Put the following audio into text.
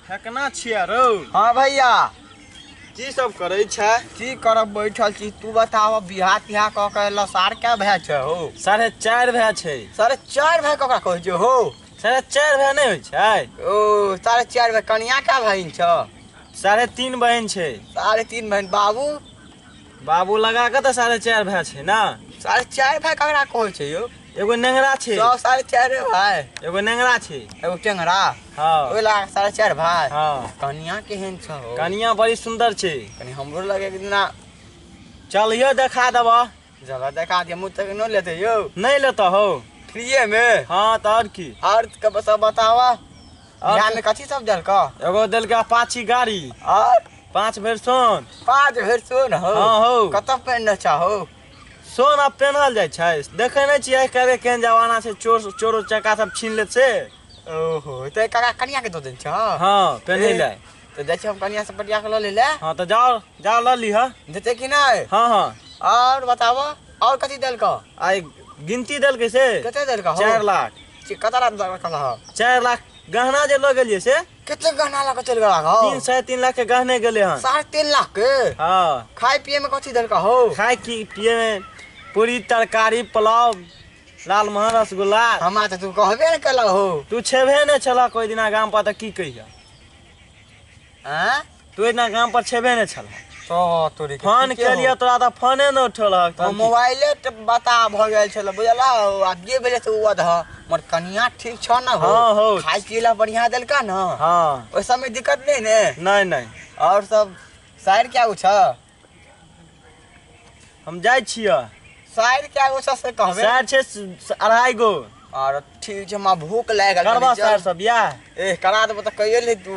फेकना छियै रौ। हाँ भैया, की सब करै छै? की करब, बैठल छी। तू बताब, बियाह तियाह कऽ के लसार क्या भए छै हो? 4.5 भए छै। 4.5 भाई ककरा कहै छै हो? 4.5 भए नहि होइ छै? ओ 4.5 भाई। कनिया क्या बहिन छ? 3.5 बहिन छै। 3.5 बहिन। बाबू? बाबू लगा के तऽ 4.5 भए छै ने। 4.5 भाई ककरा कहै छै यौ? एगो नेंगरा छै। सब 4.5 भाई। एगो नेंगरा छै, एगो टेंगरा। हाँ, ओहि लगा 4.5 भाई। हाँ। कनिया केहन छ? कनिया बड़ी सुंदर छै। कनि हमरो लगे एक दिना। चल यौ, देखा देबह। जरा देखा दिया, मुँह तक न लेते यौ। नहि लेतऽ हौ। फ्रीए में? हाँ, तऽ आओर की। और सब बतावा, बिहार में कथी सब देलक? एगो देलकै अपाची गाड़ी। और? 5 भरि सोन। 5 भरि सोन हो? हाँ हौ। कतऽ पहिरने छहो? सोन आब पेन्हल जाइ छै? देखै नहि छियै आइ काल्हि केहन जमाना छै, चोर चोरो चक्का सब छीन लेत से। ओहो, तऽ काका कनिया के दऽ देने छह? हाँ, पेन्है लए। तऽ जाइ छी हम कनिया से पटिया के लऽ लै लए। हाँ, तऽ जाओ जाओ, लऽ लीह। देतै कि नहि? हाँ हाँ। और बताबऽ, और कथी देलक? आइ गिनती देलकै से। कते देलक हो? 4 लाख। कतऽ रखल ह? 4 लाख गहना जे लऽ गेलियै से। कते गहना लऽ के चलि गेला हो? 3.5 लाख के गहने गेलै हन। 3.5 लाख के? हाँ। खाय पिए में कथी देलक हो? खाय की पिए में पूरी तरकारी पुलाव लालमोहन रसगुल्ला। हमरा तऽ तू कहबे ने केलक हो। तू छेबे नहि छलह कोइ दिना गाम पर, तऽ की कहियह? आँय? तू ओहि दिना गाम पर छेबे नहि छलह। तो तोरी के फोन ठीके हो। केलियै तोरा तऽ फोने नहि उठेलक। तो मोबाइले तऽ बता भऽ गेल छल, बुझलह? आ जे भेलै से ओ अधह मगर कनिया ठीक छ न हो? हाँ हो। खाय पिए ला बढ़िया देलका न? हाँ। ओहि सबमे दिक्कत नहि ने? नहि नहि। और सब साइर क्या छ? हम जाइ छियै। साइर क्या गो छ से कहबे? सार छै 2.5 गो। और ठीक छै, हमरा भूख लागि गेल। करबह सार सब बियाह? ए, करा देबो तऽ कहियो ले तू।